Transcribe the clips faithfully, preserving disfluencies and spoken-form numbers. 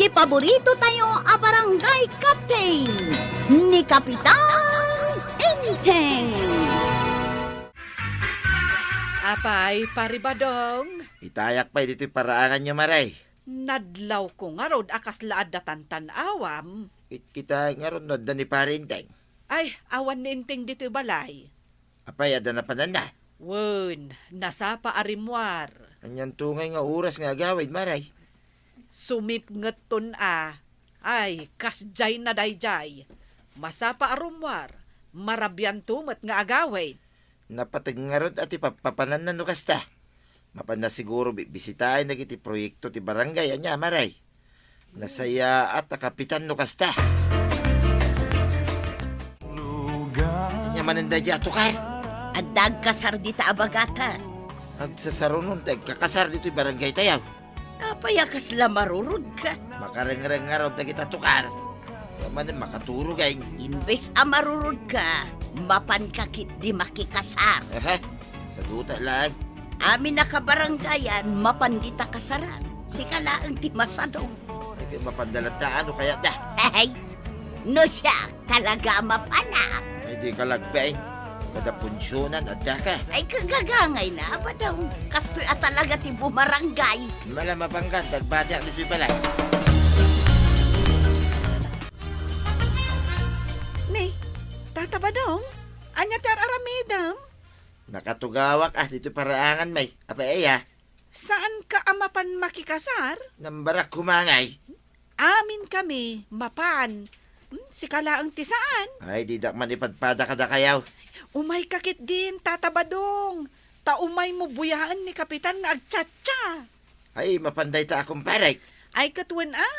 Ti paborito tayo a barangay captain, ni Kapitan Enteng. Apay, Pari Badong? Itayak pay ditoy paraanganyo, Maray. Nadlawko ngarud a kasla adda tantan-awam. Kitkitaek ngarud no adda ni Pari Enteng. Ay, awan ni Enteng ditoy balay. Apay, adda napananna? Wen, nasapa a rimmuar. Anianto ngay nga oras nga agawid, Maray? Sumipngetton a. Ay, kasdiay na daydiay. Masapa a rummuar, marabianto met nga agawid. Napateg ngarud a ti pappapananna no kasta. Mapanna siguro bibisitaen dagiti proyekto ti barangay, ania, Maray? Nasayaat a kapitan no kasta. Ania manen daydiay a tukar? Adda agkasar dita a bagatan. Agsasarunon ti agkakasar ditoy barangay tayo. Apay a kasla marurodka? Makarengreng ngarud dagita tukar. Ania manen makaturog, ay. Imbes a marurodka, mapanka ketdi makikasar. Aha, saduta laeng. Amin a kabarangayan, mapan dita kasaran. Sika laeng ti masado. Ay, kay mapanda latta, no kayatda? Hey! No siak, talaga a mapanak. Ay, dika lagpay. Kada punsionan, addaka. Ay, kagagangay na, Badong. Kastoy a talaga ti bumarangay. Mala, mapanka, agbatiak ditoy balay. Ni, Tata Badong, ania ti ar-aramidem? Nakatugawak, ah, ditoy paraangan, may. Apay aya? Saanka a mapan makikasar? Nambarak koma ngay. Amin kami mapan. Hmm, sika laeng ti saan? Ay, didak man ipadpada kadakayaw. Umayka ketdin, Tata Badong. Ta umaymo buyaen ni Kapitan nga agchatcha. Ay, mapan dayta a kumparek. Ay, ket wen a.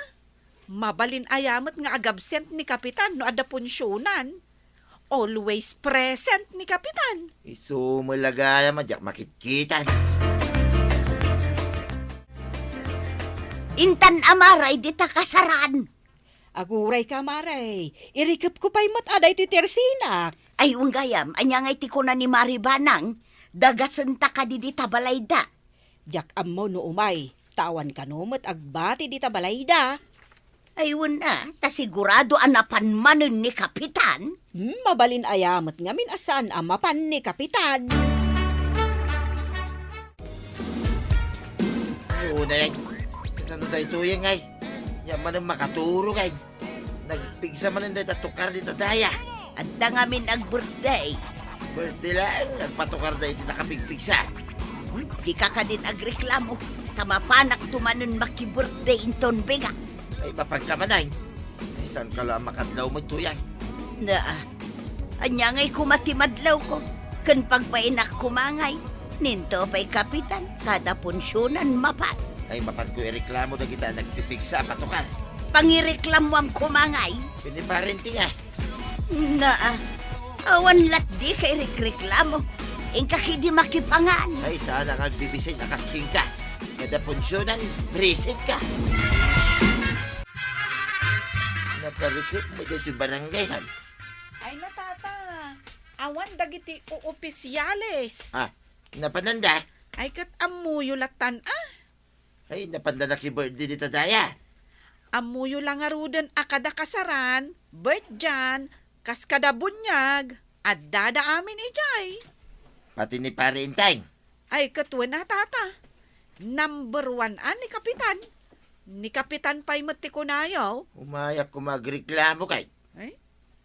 Mabalin aya met nga agabsent ni Kapitan no adda punsionan. Always present ni Kapitan. Isu met la gayam a diak makitkitan. Intan a Maray dita kasaran. Agurayka, Maray. Irikepko pay met a daytoy ti ersinak. Ay, wen gayam, ania ngay ti kuna ni Mari Banang? Dagasenta kadi dita balayda? Diak ammo no umay, ta awan kano met agbati dita balayda. Ay, wen a, ta sigurado a napan manen ni Kapitan. Hmm, mabalin aya met ngamin a saan a mapan ni Kapitan. Ay, unay, kasano daytoy, ay? Ania manen makaturog, ay. Nagpigsa manen dayta tukar dita daya. Adda ngamin ag-birthday. Birthday laeng, nagpatukar da iti nakapigpigsa. Hmm, dika kadin agreklamo, ta mapanakto manen maki-birthday inton bigat. Ay, mapanka man, ay. Ay, saanka la makadlaw met, tuyang? Naa. Ania ngay koma ti madlawko? Ken pagbainakko ngay, ninto pay Kapitan, kada punsionan mapan. Ay, mapanko ireklamo dagita a nagpipigsa a patukar. Pangireklamoam koma ngay? Ken ni Pari Enteng, ah. Naa. Awan latdika irekreklamo. Inka ketdi makipangan. Ay, saan nga agbibisin a kas kenka. Kada punsionan, presentka. Naparikut mo dito barangay hall. Ay na, Tata. Awan dagiti oopisiales. Ah, napananda? Ay, ket ammoyo lattan, ah. Ay, napanda naki-birthday dita daya. Ammoyo la ngaruden a kada kasaran, birthdayan, kas kada bunyag, addada amin idiay. Pati ni Pari Enteng. Ay, ket wen a, Tata. Number one a ni Kapitan. Ni Kapitan pay met ti kunayo. Umayak koma agreklamo kay. Ay,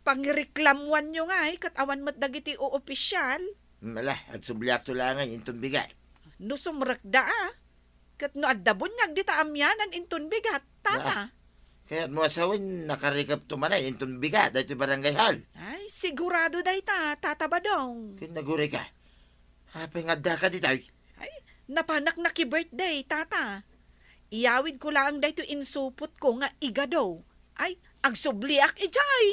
pangreklamuanyo ngay, ket awan met dagiti oopisial. Mala, agsubliakto laengen inton bigat. No sumrekda a, ket no adda bunyag dita amianan inton bigat, Tata. Ah, kayatmo a sawen, nakarikepto manen inton bigat, daytoy barangay hall. Ay, sigurado dayta, Tata Badong. Ken nagurayka. Apay nga addaka ditoy? Ay, napanak naki-birthday, Tata. Iyawidko laeng daytoy insupotko nga igado. Ay, agsubliak idiay.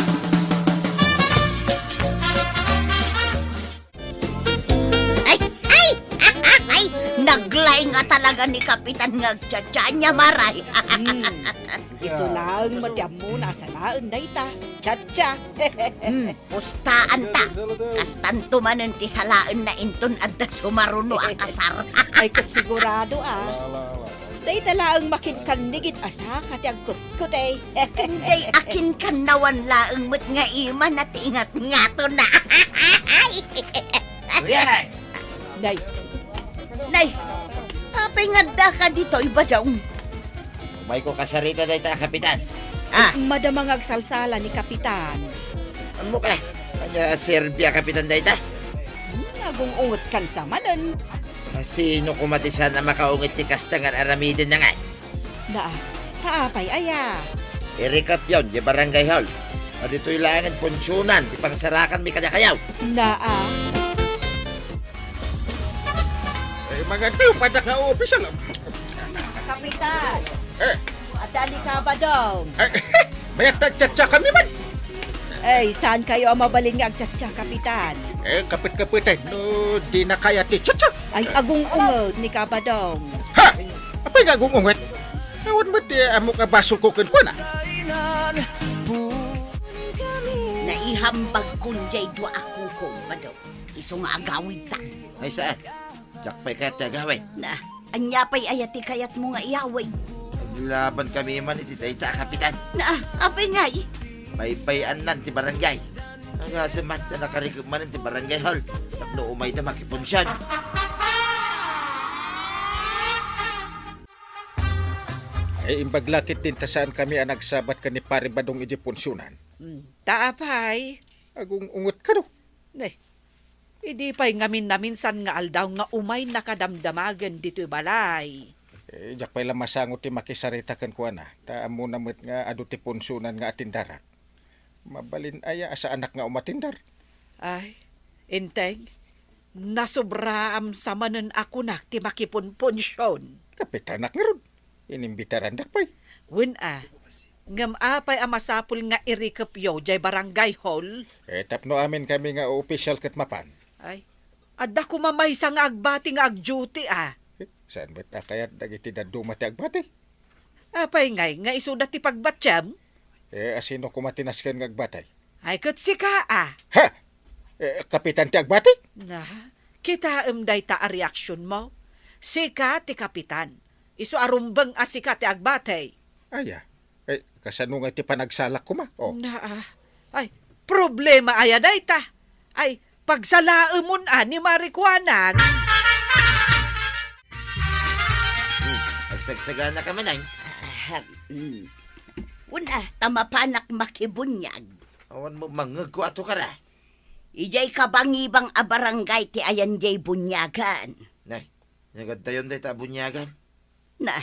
Ay, ay, ay, naglaing a talaga ni Kapitan nga agchatcha, ania, Maray. Hmm. Isu laeng met ti ammona a salaen dayta. Chatcha. Hmm. Pustaanta. Kastanto manen ti salaenna inton adda sumaruno a kasar. Ay, ket sigurado, ah. Ala, ala, ala. Dayta laeng makinkannigit a saka ti agkutkut, eh. Ken jay akinkannawan laeng met nga ima na ti ingat-ngatona. Uyan! Nay. Nay, apay nga addaka ditoy, Badong? Umayko kasarita dayta a kapitan. Ah. Madama nga agsalsala ni Kapitan. Ammok la, ania serbi a kapitan dayta? Hmm, agung-ungetkan sa manen. Sino koma ti saan a makaunget ti kasta nga ar-aramiden na ngay? Naa, ta apay aya? Irikepyon, di barangay hall. A ditoy laengen funsionan ti pangsarakanmi kadakayo. Naa. Eh, maganda yung padak nga opisyal. Kapitan. Eh. Adda ni Kabadong. Eh, mayat ta chatcha kami man. Ay, saan kayo ang mabalin nga agchatcha, Kapitan? Eh, kapit-kapit eh. No, di na kaya ti chatcha. Ay, agung-unget ni Kabadong. Ha? Apay nga agung-unget? Awan mo ti amo ka baso ko kenkuana. Naihambag kun jay dua a kuko, Badong. Isu nga agawid ta. Ay, saan? Diak pay kayat ti agawid. Na, ania pay aya ti kayatmo nga iyawid? Aglaban kami man iti dayta a kapitan. Na, apay ngay? Paybay-annan ti barangay. Agasem man ta nakarikep man ti barangay hall. Tapno umayda makipunsiyon. Ay, imbag la ketdin ta saan kami a nagsabat ken ni Pare Badong iti punsionan. Hmm. Ta apay? Agung-unget kano? Ne, idi pay ngamin-naminsan nga aldaw nga umay nakadamdamagen ditoy balay. Eh, diak pay la masango ti makisarita kenkuana, ta ammona met nga adu ti punsionan nga atindarak. Mabalin aya a saanak nga umatindar? Ay, Enteng, nasobraam sa manen a kunak ti makipunpunsion. Kapitanak ngarud. Inimbitarandak pay. Wen a. Ngem apay a masapul nga irikepyo jay barangay hall? Eh, tapno amin kami nga opisyal ket mapan. Ay, adda koma maysa nga agbati nga agduty a. Eh, saan met a kayat dagiti dadduma ti agbati? Apay ngay nga isuda ti pagbatiem? Eh, asino koma ti nasken nga agbati? Ay, ket sika a. Ha? Eh, kapitan ti agbati? Na, kitaem dayta a reaksionmo. Sika ti kapitan. Isu a rumbeng a sika ti agbati. Aya. Eh, kasano nga iti panagsalak koma? Oh. Na, ah. Ay, problema aya dayta? Ay, pagsalaemon a ni Marikuanang. Hmm, agsagsaganaka man ay. Ahem. Hmm. Wen a, ta mapanak makibuniag. Awan mo mangngegko ato kara. Idiay kabangibang a barangay ti ayan diay buniagan. Nay, nagadayon dayta a buniagan. Na,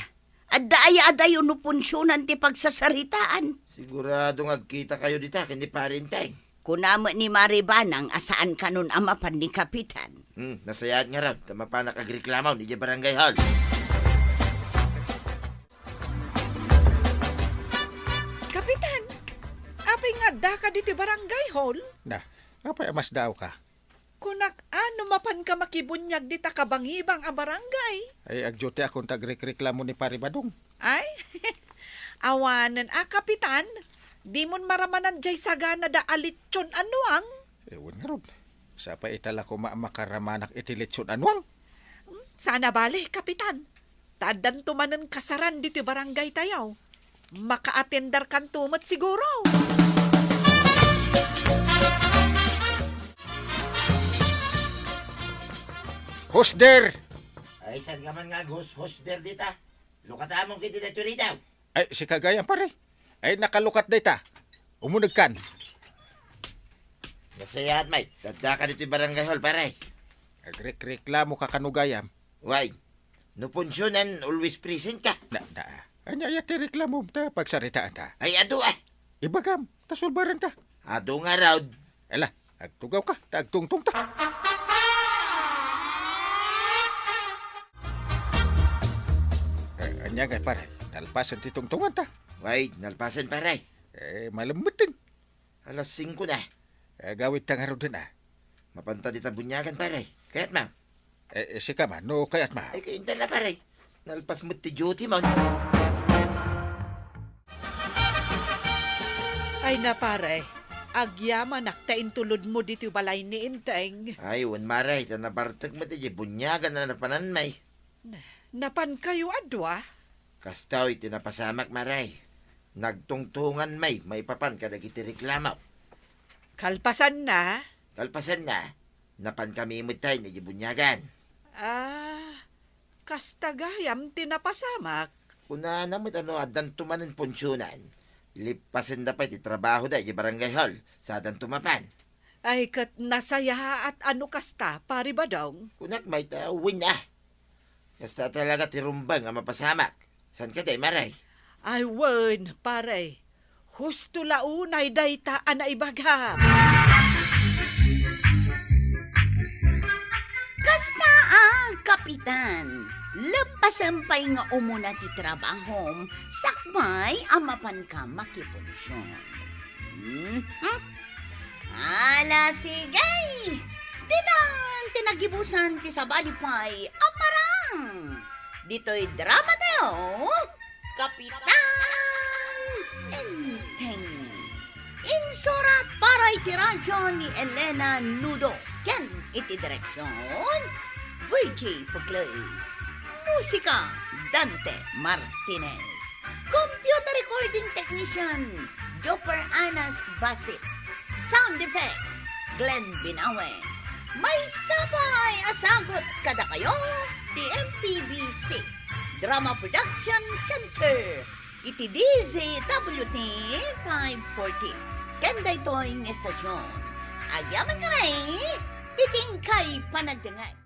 adda aya adayo no punsionan ti pagsasaritaan? Sigurado nga agkita kayo dita ken ni Pare Enteng. Kuna met ni Mare Banang a saan kanon a mapan ni Kapitan. Hmm, nasayaat ngarud, ta mapanak agreklamo idiay barangay hall. Kapitan, apay nga addaka ditoy barangay hall? Na, apay a masdaawka? Kunak a no mapanka makibuniag dita kabangibang a barangay. Ay, agduty akon ta agrekreklamo ni Pare Badong. Ay, awanen a, Kapitan, dimon maramanan diay saganada a litson a nuang? Eh, wen ngarud. Sapay ita la koma a makaramanak iti litson a nuang? Hmm, sana bale, Kapitan. Ta addanto manen kasaran ditoy barangay tayo. Makaatender kanto met siguro. Hosder! Ay, saan ka man nga ag-hos-, hosder dita? Lukatamon kiti daytoy ridaw. Ay, sika gayam, pare. Ay, nakalukat dayta. Umunegkan. Nasayaat, mate. Addaka ditoy barangay hall, pare. Agrekreklamo ka kano gayam? Why? No punsionan, always present ka. Na, na. Ania aya ti reklamom ta pagsaritaanta? Ay, adu, ah. Ibagam, ta sulbaranta. Adu ngarud. Ala, agtugaw ka, ta agtungtong ta. Eh, ania ngay, pare? Nalpasen ti tungtonganta. Why, nalpasen, pare. Eh, malem metten. Alas singko na. Eh, agawidta ngaruden, ah. Mapanta dita buniagan, pare. Kayatmo? Eh, eh, sika man, no kayatmo? Ay, kayatmo na, pare. Nalpas met ti duty mo. Ay na, pare. Agyamanak ta intulodmo ditoy balay ni Enteng. Ay, wen, mare, ta nabartek met idiay buniagan a napananmi. Na, napankayo a dua? Kastoy ti napasamak, Mare. Nagtungtungan may maipapan kadagiti reklamo. Kalpasanna? Kalpasanna, napan kami met tayo idiay buniagan. Ah, kasta gayam ti napasamak. Kunana met a no addanto manen punsionan, lippasen da pay ti trabaho da idiay barangay hall, sadanto mapan. Ay, ket nasayaat a no kasta, Pari Badong. Kunak mayta, wen a. Kasta talaga ti rumbeng a mapasamak. Saan ka, day, Mare? Ay, wen, pare. Husto la unay dayta a naibagam. Kasta a, Kapitan, leppasem pay nga umuna ti trabahom, sakbay a mapanka makipunsion. Mhm. Ala, sige! Ditan ti nagibusan ti sabali pay a parang. Ditoy drama tayo, Kapitan Enteng. Insurat para iti radyo ni Elena Nudo ken iti direksyon, Virgie Puclay. Musika, Dante Martinez. Computer recording technician, Jopper Anas Basit. Sound effects, Glenn Binawe. Maysa pay a sagut kadakayo ti M P B C Drama Production Center iti D Z W T five forty. Ken daytoy nga estasyon, agyamankami iti inkay panagdengngeg.